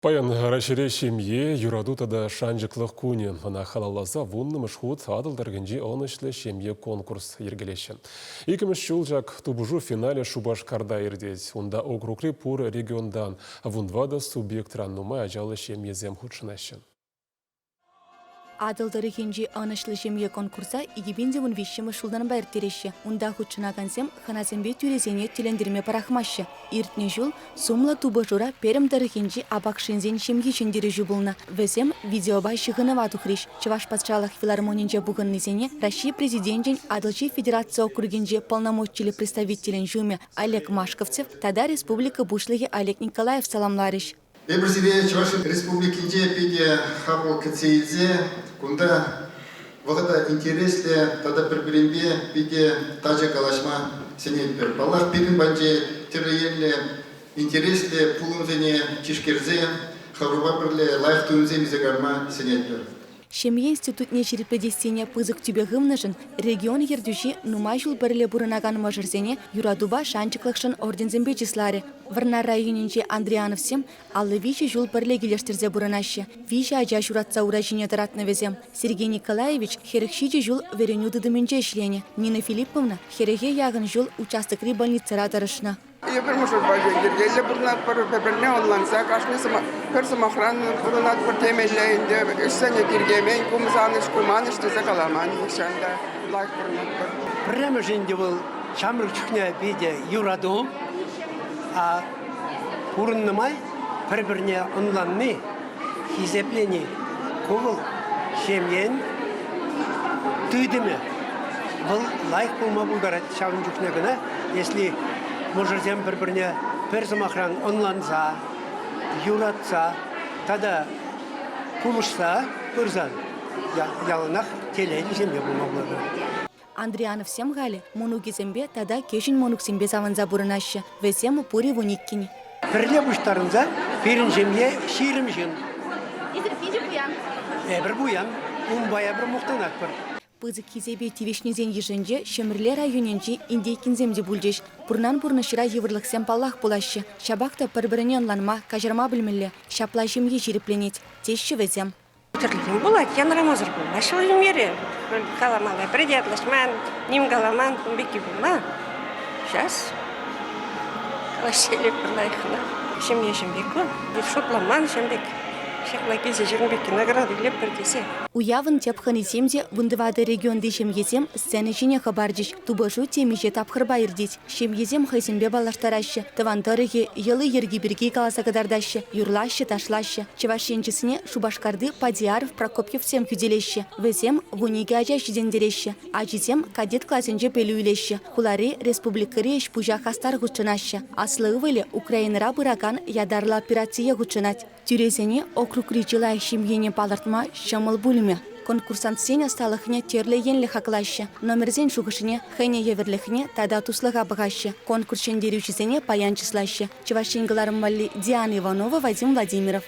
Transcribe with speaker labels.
Speaker 1: Паян Раҫҫейре ҫемье, юрату тата шанчӑклӑх кунӗ. Ӑна халалласа вуннӑмӗш хут Атӑл тӑрӑхӗнчи ӑнӑҫлӑ ҫемье конкурс йӗркелеҫҫӗ. Иккӗмӗш ҫул ҫак тупӑшу финалӗ Шупашкарта иртет. Унта округри пур регионтан вунтӑватӑ субъектран нумай ачаллӑ ҫемьесем хутшӑнаҫҫӗ.
Speaker 2: Атӑл тӑрӑхӗнчи ӑнӑҫлӑ ҫемье конкурса 2013-мӗш ҫултанпа ирттереҫҫӗ. Унта хутшӑнакансем хӑнасемпе тӳресене тӗлӗнтерме пӑрахмаҫҫӗ. Иртнӗ ҫул сумлӑ тупӑшура Перӗм тӑрӑхӗнчи Апакшинсен ҫемйи ҫӗнтерӳҫӗ пулнӑ. Вӗсем видеопа ҫыхӑнӑва тухрӗҫ. Чӑваш патшалӑх филармонинче пухӑннисене Раҫҫей Президенчӗн Атӑлҫи федераци округӗнчи полномочиллӗ представителӗн ҫумӗ Олег Машковцев тата республика Пуҫлӑхӗ Олег Николаев саламларӗҫ.
Speaker 3: Эпир сире Чӑваш Республикинче питӗ хапӑл кӗтсе илсе кунта вӑхӑта интереслӗ тата пӗр-пӗринпе питӗ тачӑ калаҫма сӗнетпӗр. Паллах, пирӗн патӗнче тӗрлӗ енлӗ интереслӗ пулӑмсене тишкерсе хӑвӑрпа пӗрле лайӑх туйӑмсем илсе кайма сӗнетпӗр.
Speaker 2: Ҫемье институтне ҫирӗплетессине пысӑк тӳпе хывнӑшӑн регион ертӳҫи нумай ҫул пӗрле пурӑнакан мӑшӑрсене юратупа шанчӑклӑхшӑн орденсемпе чысларӗ. Вӑрнар районӗнчи Андриановсем 53 ҫул пӗрле килӗштерсе пурӑнаҫҫӗ. Виҫӗ ача ҫуратса ура ҫине тӑратнӑ вӗсем. Сергей Николаевич 47 ҫул вӗренӳ тытӑмӗнче ӗҫленӗ. Нина Филипповна хӗрӗхе яхӑн ҫул участокри больницӑра тӑрӑшнӑ.
Speaker 4: Эпир мӑшӑрпа йӗркеллӗ пурӑнатпӑр, пӗр-пӗрне ӑнланса кашни пӗр сӑмахран пурӑнатпӑр темелле ӗнтӗ. Ӗҫсене тиркемен, кумсан ӗҫ, куман ӗҫ тесе каламан нихҫан та. Лайӑх пурӑнатпӑр.
Speaker 5: Пӗрремӗш ӗнтӗ вӑл ҫамрӑк чухне питӗ юрату, а пурӑннӑ май пӗр-пӗрне ӑнланни, хисеплени ку вӑл ҫемьен тытӑмӗ. Вӑл лайӑх пулма пултарать ҫавӑн чухне кӑна, если мӑшӑрсем пӗр-пӗрне пӗр сӑмахран ӑнланса, юратса тата пулӑшса пырсан яланах телейлӗ ҫемье пулма пултарать.
Speaker 2: Андриановсем халӗ мӑнукӗсемпе тата кӗҫӗн мӑнуксемпе савӑнса пурӑнаҫҫӗ. Вӗсем пурӗ вуниккӗн.
Speaker 5: Пӗрле пуҫтарӑнса пирӗн ҫемье 20 ҫын.
Speaker 2: Эсир питӗ пуян.
Speaker 5: Эпир пуян. Унпа эпир мухтанатпӑр.
Speaker 2: Пысӑк хисепе тивӗҫнисен йышӗнче Ҫӗмӗрле районӗнчи Индейкинсем те пулчӗҫ. Пурнан пурнӑҫра йывӑрлӑхсем паллах пулаҫҫӗ. Ҫапах та пӗр-пӗрне ӑнланма, каҫарма пӗлмелле. Ҫапла ҫемье ҫирӗпленет, теҫҫӗ вӗсем.
Speaker 6: Тӗрлӗрен пулать, янрамасӑр пулмасть вӑл ҫемьере. Каламалла, пӗр те ятлаҫман, ним каламан, кун пекки пулман. Сейчас калаҫса илетпӗр лайӑххӑнах. Ҫемье ҫын пек вӑл, шутламан ҫын пек. Ҫапла килсе ҫакӑн пек награда илетпӗр тесе.
Speaker 2: Уявӑн тӗп хӑнисем те вунтӑватӑ регионти ҫемьесем сцена ҫине хӑпарчӗҫ. Тупӑшу темиҫе тапхӑрпа иртет. Ҫемьесем хӑйсемпе паллаштараҫҫӗ, тӑван тӑрӑхӗ, йӑли-йӗрки пирки каласа кӑтартаҫҫӗ, юрлаҫҫӗ, ташлаҫҫӗ. Чӑваш Ен чысне Шупашкарти Падиаров Прокопьевсем хӳтӗлеҫҫӗ. Вӗсем 12 ача ҫитӗнтереҫҫӗ. Ачисем кадет класӗнче пӗлӳ илеҫҫӗ, хулари, республикӑри ӗҫ-пуҫа хастар хутшӑнаҫҫӗ. Аслӑ ывӑлӗ Украинӑра пыракан ятарлӑ операцие хутшӑнать. Тӳресене округри чылай ҫемьене палӑртма ҫӑмӑл пулмӗ. Конкурсантсен ӑсталӑхне тӗрлӗ енлӗ хаклаҫҫӗ, номерсен шухӑшне, хӑйне евӗрлӗхне тата туслӑха пӑхаҫҫӗ. Конкурс ҫӗнтерӳҫисене паян чыслаҫҫӗ. Чӑваш Ен кӑларӑм валли Диана Иванова, Вадим Владимиров.